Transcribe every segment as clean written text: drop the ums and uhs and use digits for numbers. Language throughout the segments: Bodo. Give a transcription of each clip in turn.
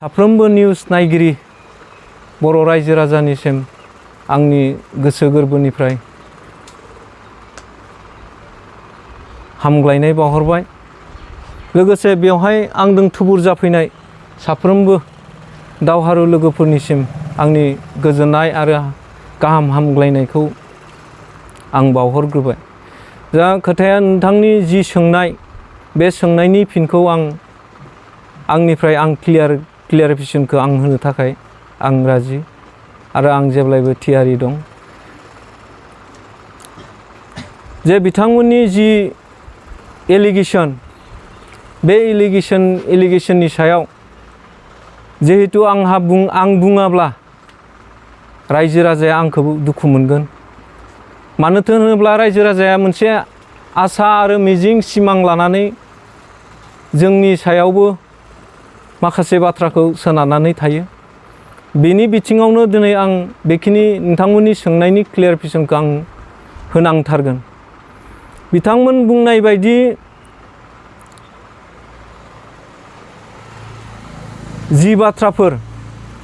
साफ्रोमबो निउस नायगिरि बर' रायजो राजानिसिम आंनि गोसो गोरबोनिफ्राय हामग्लायनाय बावहरबाय। लोगोसे बेवहाय आंजों थुबुर जाफैनाय साफ्रोमबो दावहारु लोगोफोरनिसिम आंनि गोजोननाय आरो गाहाम हामग्लायनायखौ आं बावहरग्रोबाय। दा खोथाया नोंथांनि जि सोंनाय बे सोंनायनि फिनखौ आंनिफ्राय क्लियारिफिकेसनखौ आं होनो थाखाय आं राजि आरो आं जेब्लायबो थियारि दं। जे बिथांमोननि जि एलिगेसन बे एलिगेसननि सायाव जिहेतु आं बुङाब्ला रायजो राजाया आंखौ दुखु मोनगोन। मानोथो होनोब्ला रायजो राजाया मोनसे आसा आरो मिजिं सिमां लानानै जोंनि सायावबो माखासे बाथ्राखौ सोनारनानै थायो। बेनि बिथिङावनो दिनै आं बेखिनि नोंथांमोननि सोंनायनि क्लियारिफिकेसनखौ आं होनांथारगोन। बिथांमोन बुंनाय बायदि जि बाथ्राफोर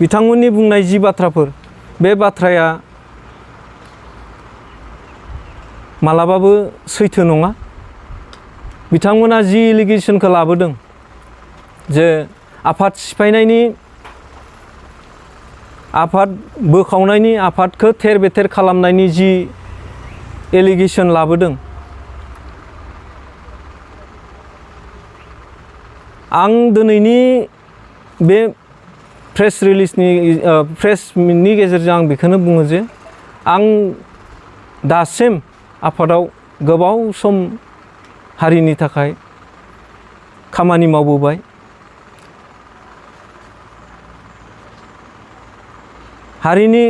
बिथांमोननि बुंनाय जि बाथ्राफोर बे बाथ्राया मालाबाबो सैथो नङा। बिथांमोना जि एलिगेसनखौ लाबोदों जे आफाद सिफायनायनि आफाद बोखावनायनि आफादखौ थेर बेथेर खालामनायनि जि एलिगेसन लाबोदों आं दिनैनि बे प्रेस मिटनि गेजेरजों आं बेखौनो बुङो जे आं दासिम आफादाव गोबाव सम हारिनि थाखाय खामानि मावबोबाय। हारिनि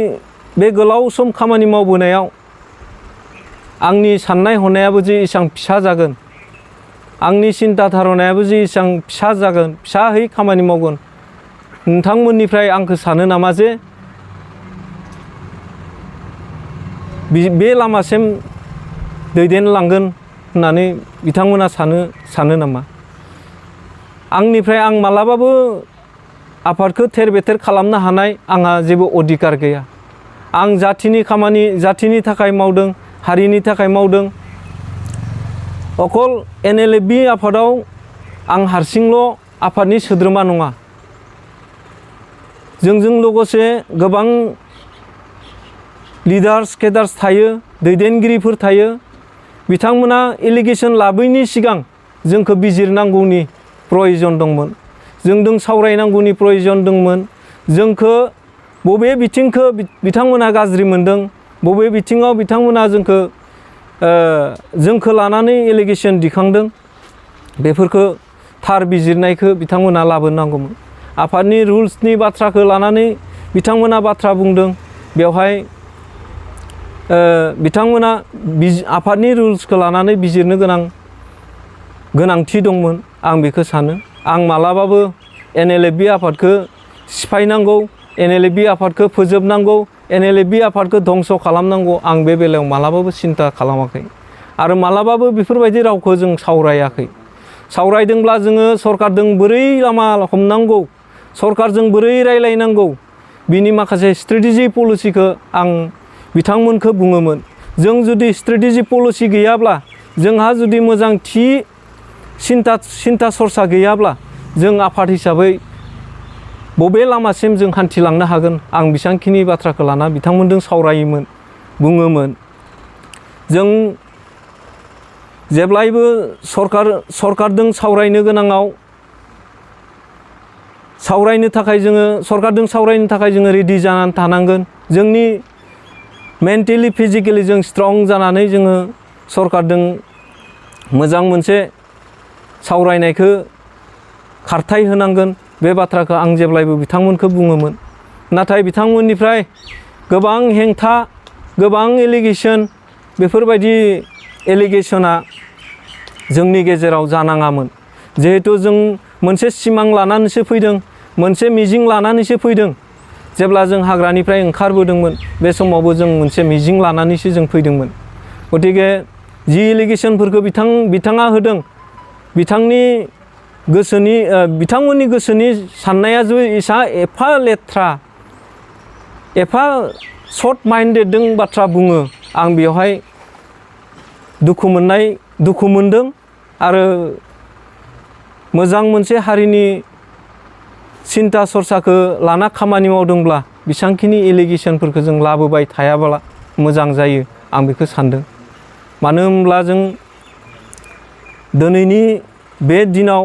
बे गोलाव सम खामानि मावबोनायाव आंनि साननाय हनायाबो जे एसेबां फिसा जागोन, आंनि सिन्था धारनायाबो जे एसेबां फिसा जागोन, फिसाहै खामानि मावगोन, नोंथांमोननिफ्राय आंखौ सानो नामा जे बे लामासिम दैदेनलांगोन होननानै बिथांमोना सानो नामा? आंनिफ्राय आं मालाबाबो आफादखौ थेर बेथेर खालामनो हानाय आंहा जेबो अधिकार गैया। आं जाथिनि थाखाय मावदों, हारिनि थाखाय मावदों। अकल NLFB आफादाव आं हारसिंल' आफादनि सोद्रोमा नङा। जोंजों लोगोसे गोबां केडार्स थायो, दैदेनगिरिफोर थायो। बिथांमोना एलिगेसन लाबोयैनि सिगां जोंखौ बिजिरनांगौनि प्रयजन दंमोन, जोंजों सावरायनांगौनि प्रयजन दंमोन। जोंखौ बबे बिथिंखौ बिथांमोना गाज्रि मोनदों, बबे बिथिङाव बिथांमोना जोंखौ लानानै एलिगेसन दिखांदों, बेफोरखौ थार बिजिरनायखौ बिथांमोना लाबोनांगौमोन। आफादनि रुल्सनि बाथ्राखौ लानानै बिथांमोना बाथ्रा बुंदों, बेवहाय बिथांमोना आफादनि रुल्सखौ लानानै बिजिरनो गोनांथि दंमोन। आं बेखौ सानो। आं मालाबाबो NLFB आफादखौ सिफायनांगौ, NLFB आफादखौ फोजोबनांगौ, NLFB आफादखौ धंस' खालामनांगौ, आं बे बेलायाव मालाबाबो सिन्था खालामाखै आरो मालाबाबो बेफोरबायदि रावखौ जों सावरायाखै। सावरायदोंब्ला जोङो सरकारजों बोरै लामा हमनांगौ, सरकारजों बोरै रायलायनांगौ, बिनि माखासे स्ट्रेटेजि पलिसिखौ आं बिथांमोनखौ बुङोमोन। जों जुदि स्ट्रेटेजि पलिसि गैयाब्ला, जोंहा जुदि मोजां थि सिन्था सरसा गैयाब्ला, जों आफाद हिसाबै बबे लामासिम जों हान्थिलांनो हागोन, आं बेसेबांखिनि बाथ्राखौ लाना बिथांमोनजों सावरायोमोन, बुङोमोन। जों जेब्लायबो सरकारजों सावरायनो गोनाङाव सरकारजों सावरायनो थाखाय जोङो रेडि जानानै थानांगोन। जोंनि मेन्टेलि फिजिकेलि जों स्ट्रं जानानै जोङो सरकारजों मोजां मोनसे सावरायनायखौ खारथाय होनांगोन। बे बाथ्राखौ आं जेब्लायबो बिथांमोनखौ बुङोमोन। नाथाय बिथांमोननिफ्राय गोबां हेंथा, गोबां एलिगेसन, बेफोरबायदि एलिगेसना जोंनि गेजेराव जानाङामोन। जिहेथु जों मोनसे सिमां लानानैसो फैदों, मोनसे मिजिं लानानैसो फैदों। जेब्ला जों हाग्रानिफ्राय ओंखारबोदोंमोन बे समावबो जों मोनसे मिजिं लानानैसो जों फैदोंमोन। गतिके जि एलिगेसनफोरखौ बिथाङा होदों, बिथांनि गोसोनि बिथांमोननि गोसोनि साननाया जुदि एफा लेथ्रा एफा सर्ट माइन्डेडजों बाथ्रा बुङो आं बेवहाय दुखु मोनदों आरो मोजां मोनसे हारिनि सिन्था सरसाखौ लाना खामानि मावदोंब्ला बेसांखिनि एलिगेसनफोरखौ जों लाबोबाय थायाब्ला मोजां जायो आं बेखौ सानदों। मानो होनब्ला जों दिनैनि बे दिनाव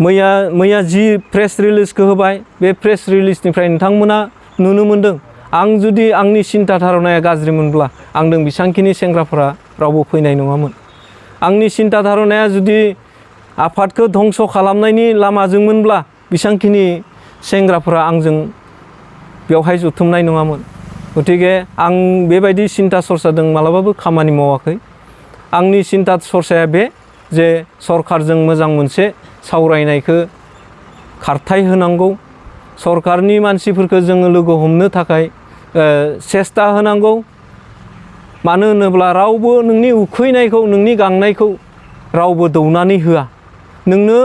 मैया जि प्रेस रिलिजखौ होबाय बे प्रेस रिलिजनिफ्राय नोंथांमोना नुनो मोनदों आं जुदि आंनि सिन्था धारनाया गाज्रिमोनब्ला आंदों बेसांखिनि सेंग्राफोरा रावबो फैनाय नङामोन। आंनि सिन्था धारनाया जुदि आफादखौ धंस खालामनायनि लामाजोंमोनब्ला बेसांखिनि सेंग्राफोरा आंजों बेवहाय जथुमनाय नङामोन। गतिके आं बेबायदि सिन्था सरसाजों मालाबाबो खामानि मावाखै। आंनि सिन्था सरसाया बे जे सरकारजों मोजां मोनसे सावरायनायखौ खारथाय होनांगौ, सरकारनि मानसिफोरखौ जोङो लोगो हमनो थाखाय सेस्था होनांगौ। मानो होनोब्ला रावबो नोंनि उखैनायखौ नोंनि गांनायखौ रावबो दौनानै होआ, नोंनो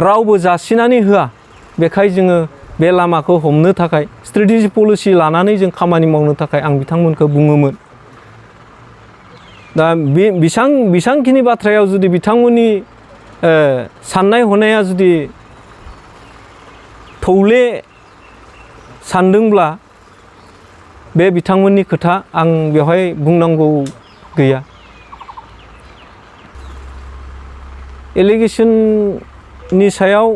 रावबो जासिनानै होआ। बेखाय जोङो बे लामाखौ हमनो थाखाय स्ट्रेटेजि पलिसि लानानै जों खामानि मावनो थाखाय आं बिथांमोनखौ बुङोमोन। दा बे बेसांखिनि बाथ्रायाव जुदि बिथांमोननि साननाय हनाया जुदि थौले सानदोंब्ला बे बिथांमोननि खोथा, आं बेवहाय बुंनांगौ गैया। एलिगेसननि सायाव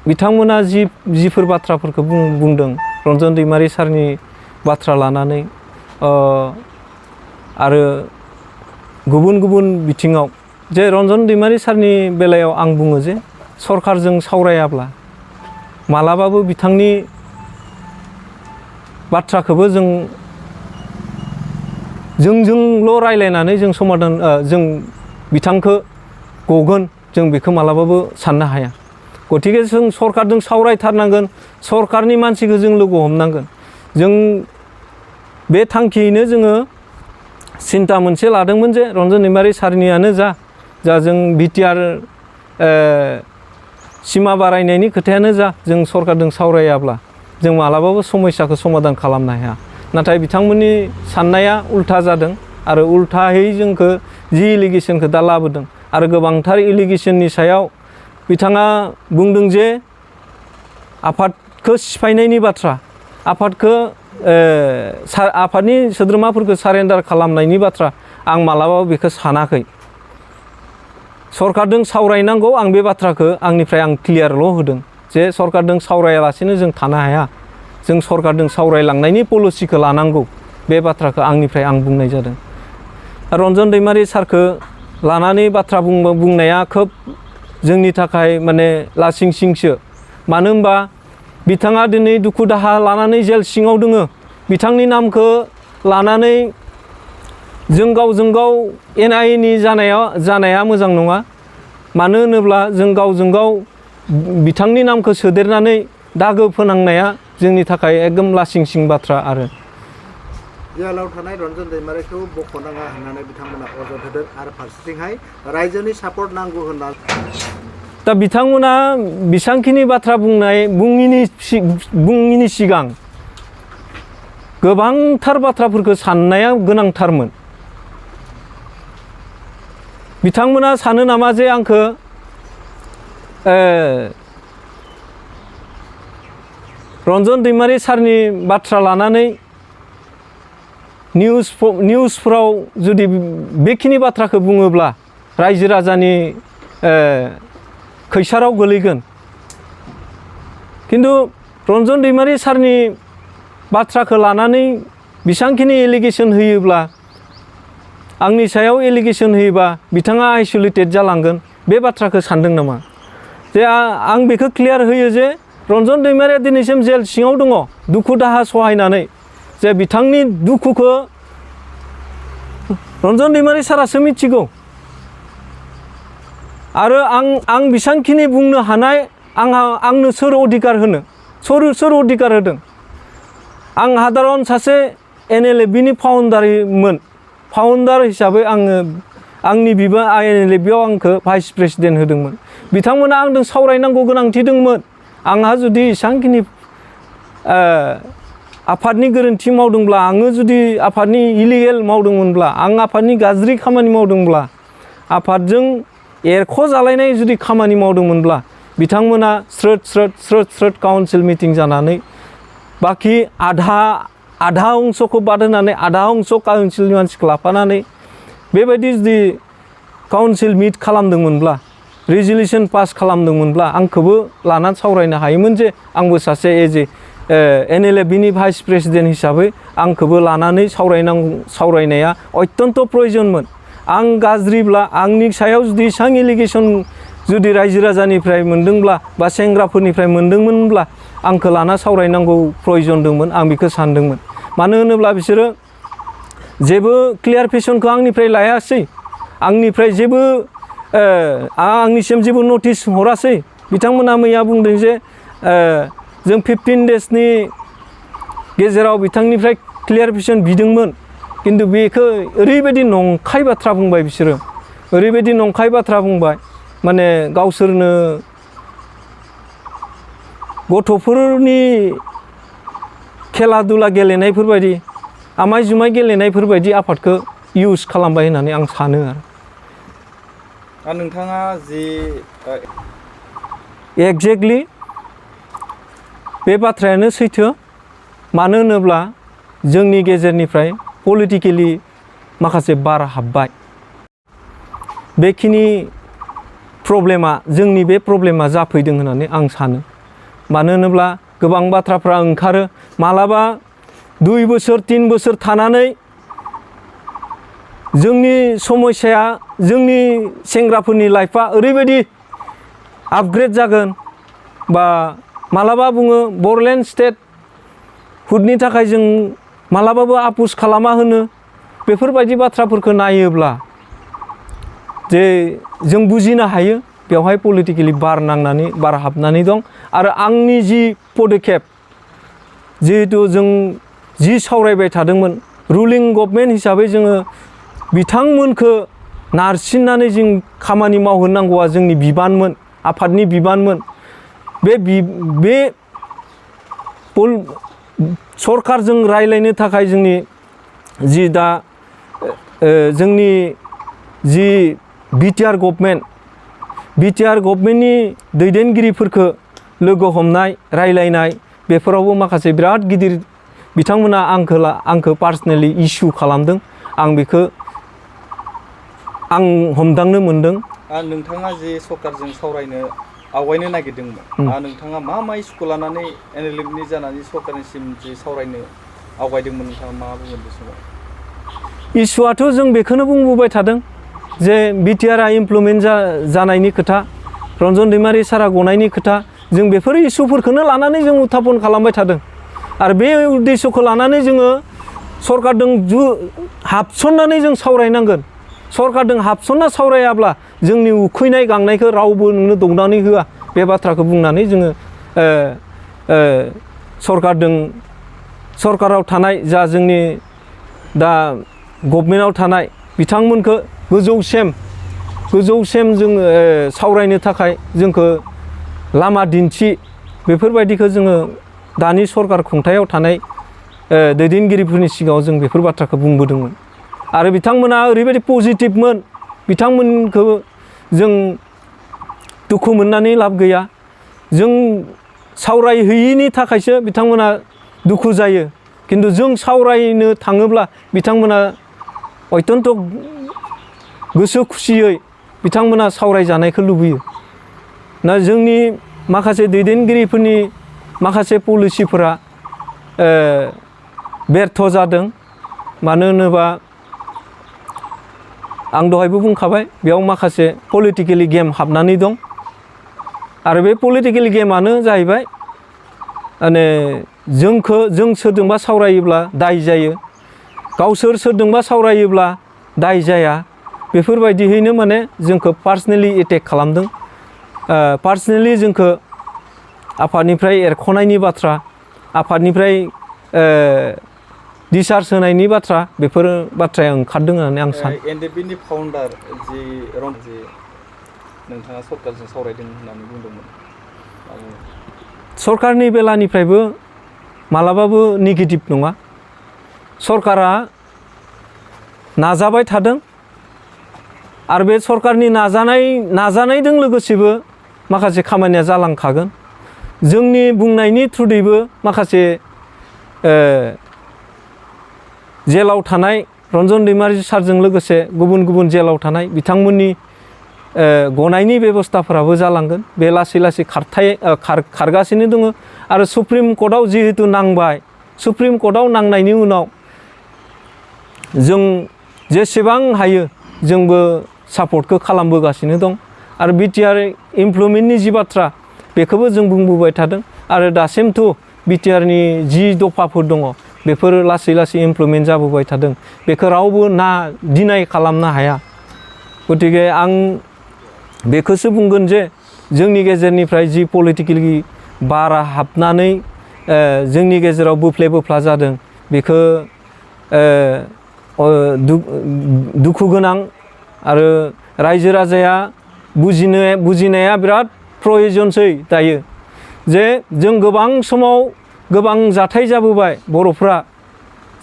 बिथांमोना जिफोर बाथ्राफोरखौ बुंदों रन्जन दैमारि सारनि बाथ्रा लानानै आरो गुबुन गुबुन बिथिङाव, जे रन्जन दैमारि सारनि बेलायाव आं बुङो जे सरकारजों सावरायाब्ला मालाबाबो बिथांनि बाथ्राखौबो जोंजोंल' रायलायनानै जों समाधान जों बिथांखौ गगोन जों बेखौ मालाबाबो साननो हाया। गतिके जों सरकारजों सावरायथारनांगोन, सरकारनि मानसिखौ जों लोगो हमनांगोन। जों बे थांखियैनो जोङो सिन्था मोनसे लादोंमोन जे रन्जन दैमारि सारनियानो जा जों बिटिआर सिमा बारायनायनि खोथायानो जा, जों सरकारजों सावरायाब्ला जों मालाबाबो समस्याखौ समाधान खालामनो हाया। नाथाय बिथांमोननि साननाया उल्था जादों आरो उल्थायै जोंखौ जि एलिगेसनखौ दा लाबोदों आरो गोबांथार एलिगेसननि सायाव बिथाङा बुंदों जे आफादखौ सिफायनायनि बाथ्रा, आफादनि सोद्रोमाफोरखौ सारेन्डार खालामनायनि बाथ्रा, आं मालाबाबो बेखौ सानाखै। सरकारजों सावरायनांगौ, आं बे बाथ्राखौ आंनिफ्राय आं क्लियारल' होदों जे सरकारजों सावरायालासेनो जों थानो हाया, जों सरकारजों सावरायलांनायनि पलिसिखौ लानांगौ। बे बाथ्राखौ आंनिफ्राय आं बुंनाय जादों। रन्जन दैमारि सारखौ लानानै बाथ्रा बुंनाया खोब जोंनि थाखाय माने लासिंसिंसो। मानो होनबा बिथाङा दिनै दुखु दाहा लानानै जेल सिङाव दङ। बिथांनि नामखौ लानानै जों गावजों गाव NIA नि जानाया मोजां नङा। मानो होनोब्ला जों गावजों गाव बिथांनि नामखौ सोदेरनानै दागो फोनांनाया जोंनि थाखाय एकदम लासिंसिं बाथ्रा। आरो जेलाव थानाय रन्जन दैमारिखौ बख'नाङा होननानै बिथांमोना अजद होदों आरो फारसेथिंहाय रायजोनि सापर्ट नांगौ होनना दा बिथांमोना बेसांखिनि बाथ्रा बुङिनि सिगां गोबांथार बाथ्राफोरखौ साननाया गोनांथारमोन। बिथांमोना सानो नामा जे आंखौ रन्जन दैमारि सारनि बाथ्रा लानानै निउसफ्राव जुदि बेखिनि बाथ्राखौ बुङोब्ला रायजो राजानि खैसाराव गोलैगोन। खिन्थु रन्जन दैमारि सारनि बाथ्राखौ लानानै बेसांखिनि एलिगेसन होयोब्ला, आंनि सायाव एलिगेसन होयोबा बिथाङा आइसोलेटेड जालांगोन, बे बाथ्राखौ सानदों नामा? जे आं बेखौ क्लियार होयो जे रन्जन दैमारिया दिनैसिम जेल सिङाव दङ दुखु दाहा सहायनानै। जे बिथांनि दुखुखौ रन्जन दैमारि सारासो मिथिगौ। आरो आं बेसांखिनि बुंनो हानाय आंनो सोर अधिकार होनो, सोर अधिकार होदों? आं साधारन सासे NLFB नि फाउन्डार हिसाबै आंनि बिबा NLFB आव आंखौ भाइस प्रेसिडेन्ट होदोंमोन बिथांमोना आंजों सावरायनांगौ गोनांथि दंमोन आंहा जुदि एसेबांखिनि आफादनि गोरोन्थि मावदोंब्ला आङो जुदि आफादनि इलिगेल मावदोंमोनब्ला आं आफादनि गाज्रि खामानि मावदोंब्ला आफादजों एरख'जालायनाय जुदि खामानि मावदोंमोनब्ला बिथांमोना स्रोद काउन्सिल मिटिं जानानै बाखि आधा अंशखौ बाद होनानै आधा अंश काउन्सिलनि मानसिखौ लाफानानै बेबायदि जुदि काउन्सिल मिट खालामदोंमोनब्ला रेजलिउसन पास खालामदोंमोनब्ला आंखौबो लानानै सावरायनो हायोमोन जे आंबो सासे एज ए NLFBनि भाइस प्रेसिडेन्ट हिसाबै आंखौबो लानानै सावरायनाया अत्यन्त प्रयोजनमोन आं गाज्रिब्ला आंनि सायाव जुदि एसां एलिगेसन जुदि रायजो राजानिफ्राय मोनदोंब्ला बा सेंग्राफोरनिफ्राय मोनदोंमोनब्ला आंखौ लाना सावरायनांगौ प्रयोजन दंमोन आं बेखौ सानदोंमोन मानो होनोब्ला बिसोरो जेबो क्लियारफिकेसनखौ आंनिफ्राय लायासै आंनिफ्राय जेबो आंनिसिम जेबो नटिस हरासै बिथांमोना मैया बुंदों जे जों 15 डेजनि गेजेराव बिथांनिफ्राय क्लियारफिकेसन बिदोंमोन किन्तु बेखौ ओरैबायदि नंखाय बाथ्रा बुंबाय बिसोरो ओरैबायदि नंखाय बाथ्रा बुंबाय माने गावसोरनो गथ'फोरनि खेला दुला गेलेनायफोरबायदि आमाय जुमाय गेलेनायफोरबायदि आफादखौ इउज खालामबाय होननानै आं सानो आरो नोंथाङा जि एक्जेक्टलि बे बाथ्रायानो सैथो मानो होनोब्ला जोंनि गेजेरनिफ्राय पलिटिकेलि माखासे बार हाबबाय बेखिनि प्रब्लेमा जोंनि बे प्रब्लेमा जाफैदों होननानै आं सानो मानो होनोब्ला गोबां बाथ्राफ्रा ओंखारो मालाबा 2 बोसोर 3 बोसोर थानानै जोंनि समस्याया जोंनि सेंग्राफोरनि लाइफआ ओरैबायदि आपग्रेड जागोन बा मालाबा बुङो बरलेण्ड स्टेट हुदनि थाखाय जों मालाबाबो आपुस खालामा होनो बेफोरबायदि बाथ्राफोरखौ नायोब्ला जे जों बुजिनो हायो बेवहाय पलिटिकेलि बार हाबनानै दं आरो आंनि जि पदक्षेप जिहेतु जों जि सावरायबाय थादोंमोन रुलिं गभर्नमेन्ट हिसाबै जोङो बिथांमोनखौ नारसिननानै जों खामानि मावहोनांगौआ जोंनि बिबानमोन आफादनि बिबानमोन बे सरकारजों रायलायनो थाखाय जोंनि जि दा जोंनि जि बिटिआर गभर्नमेन्टनि दैदेनगिरिफोरखौ लोगो हमनाय रायलायनाय बेफोरावबो माखासे बिराद गिदिर बिथांमोना आंखौ पार्सनेलि इस्यु खालामदों आं बेखौ आं हमदांनो मोनदों नोंथाङा जे सरकारजों सावरायनो आवगायनो नागिरदोंमोन नोंथाङा मा इस्युखौ लानानै NLFनि जानानै सरकारनिसिम जे सावरायनो आवगायदोंमोन नोंथाङा मा बुंगोन बे समाव इस्युआथ' जों बेखौनो बुंबोबाय थादों जे बिटिआरआ इमप्लिमेन्ट जानायनि खोथा रन्जन दैमारि सारा गनायनि खोथा जों बेफोर इस्युफोरखौनो लानानै जों उत्थापन खालामबाय थादों आरो बे उद्देश्यखौ लानानै जोङो सरकारजों हाबसननानै जों सावरायनांगोन सरकारजों हाबसनना सावरायाब्ला जोंनि उखैनाय गांनायखौ रावबो नोंनो दौनानै होआ बे बाथ्राखौ बुंनानै जोङो सरकाराव थानाय जा जोंनि दा गभर्नमेन्टआव थानाय बिथांमोनखौ गोजौसिम जोङो सावरायनो थाखाय जोंखौ लामा दिन्थि बेफोरबायदिखौ जोङो दानि सरकार खुंथायाव थानाय दैदेनगिरिफोरनि सिगाङाव जों बेफोर बाथ्राखौ बुंबोदोंमोन आरो बिथांमोना ओरैबायदि पजिटिभमोन बिथांमोनखौ जों दुखु मोननानै लाब गैया जों सावरायहैयिनि थाखायसो बिथांमोना दुखु जायो किन्तु जों सावरायनो थाङोब्ला बिथांमोना अत्यन्त गोसो खुसियै बिथांमोना सावरायजानायखौ लुबैयो ना जोंनि माखासे दैदेनगिरिफोरनि माखासे पलिसिफोरा बेर्थ जादों मानो होनोबा आं दहायबो बुंखाबाय बेयाव माखासे पलिटिकेलि गेम हाबनानै दं आरो बे पलिटिकेल गेमानो जाहैबाय माने जों सोरजोंबा सावरायोब्ला दाय जायो गावसोर सोरजोंबा सावरायोब्ला दाय जाया बेफोरबायदियैनो माने जोंखौ पार्सनेलि एटेक खालामदों पार्सनेलि जोंखौ आफादनिफ्राय एरख'नायनि बाथ्रा आफादनिफ्राय दिसार्स होनायनि बाथ्रा बेफोर बाथ्राया ओंखारदों होननानै आं सानो। एनडिएफबि फाउन्डार जि नोंथाङा सरकारजों सावरायदों होननानै बुंदोंमोन। सरकारनि बेलानिफ्रायबो मालाबाबो नेगेटिभ नङा। सरकारा नाजाबाय थादों आरो बे सरकारनि नाजानायजों लोगोसेबो माखासे खामानिया जालांखागोन। जोंनि बुंनायनि थ्रुदैबो माखासे जेलाव थानाय रन्जन दैमारि सारजों लोगोसे गुबुन गुबुन जेलाव थानाय बिथांमोननि गनायनि बेबस्थाफोराबो जालांगोन। बे लासै लासै खारगासिनो दङ आरो सुप्रिम कर्टआव जिहेतु नांबाय, सुप्रिम कर्टआव नांनायनि उनाव जों जेसेबां हायो जोंबो सापर्टखौ खालामबोगासिनो दं आरो बिटिआर इमप्लयमेन्टनि जि बाथ्रा बेखौबो जों बुंबोबाय थादों आरो दासिमथ' बिटिआरनि जि दफाफोर दङ बेफोर लासै लासै इमप्लयमेन्ट जाबोबाय थादों। बेखौ रावबो डिनाय खालामनो हाया। गतिके आं बेखौसो बुंगोन जे जोंनि गेजेरनिफ्राय जि पलिटिकेलि बारा हाबनानै जोंनि गेजेराव बोफ्ले बोफ्ला जादों बेखौ दुखु गोनां आरो रायजो राजाया बुजिनाया बिराद प्रयजनसै दायो जे जों गोबां समाव गोबां जाथाय जाबोबाय। बर'फ्रा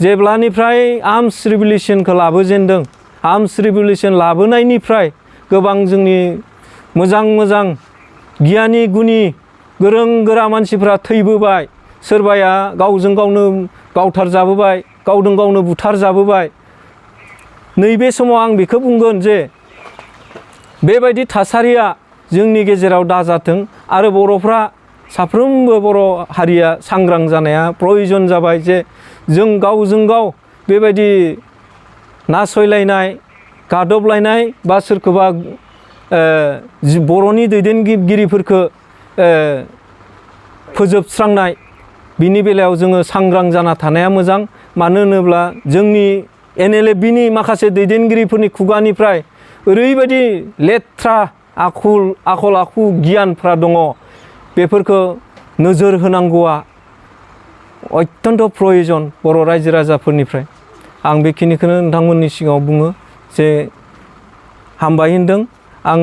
जेब्लानिफ्राय आर्मस रिभलिउसनखौ लाबोजेनदों, आर्मस रिभलिउसन लाबोनायनिफ्राय गोबां जोंनि मोजां मोजां गियानि गुनि गोरों गोरा मानसिफ्रा थैबोबाय, सोरबाया गावजों गावनो गावथारजाबोबाय, गावजों गावनो बुथारजाबोबाय। नैबे समाव आं बेखौ बुंगोन जे बेबायदि थासारिया जोंनि गेजेराव दाजाथों आरो बर'फ्रा साफ्रोमबो बर' हारिया सांग्रां जानाया प्रयजन जाबाय जे जों गावजों गाव बेबायदि नासयलायनाय, गादबलायनाय बा सोरखौबा बर'नि दैदेनगिरिफोरखौ फोजोबस्रांनाय बिनि बेलायाव जोङो सांग्रां जाना थानाया मोजां। मानो होनोब्ला जोंनि एनएलएफबिनि माखासे दैदेनगिरिफोरनि खुगानिफ्राय ओरैबायदि लेथ्रा आखल आखु गियानफ्रा दङ, बेफोरखौ नोजोर होनांगौआ अत्यन्त प्रयजन बर' रायजो राजाफोरनिफ्राय। आं बेखिनिखौनो नोंथांमोननि सिगाङाव बुङो जे हामबाय होनदों। आं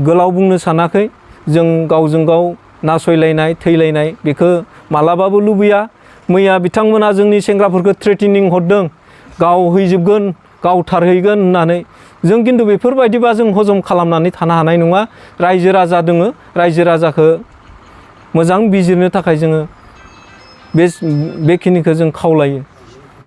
गोलाव बुंनो सानाखै। जों गावजों गाव नासयलायनाय थैलायनाय बेखौ मालाबाबो लुबैया। मैया बिथांमोना जोंनि सेंग्राफोरखौ थ्रेटिनिं हरदों, गावहैजोबगोन, गावथारहैगोन होननानै। जों खिन्थु बेफोरबायदिबा जों हजम खालामनानै थानो हानाय नङा। रायजो राजा दोङो, रायजो राजाखौ मोजां बिजिरनो थाखाय जोङो बेखिनिखौ जों खावलायो।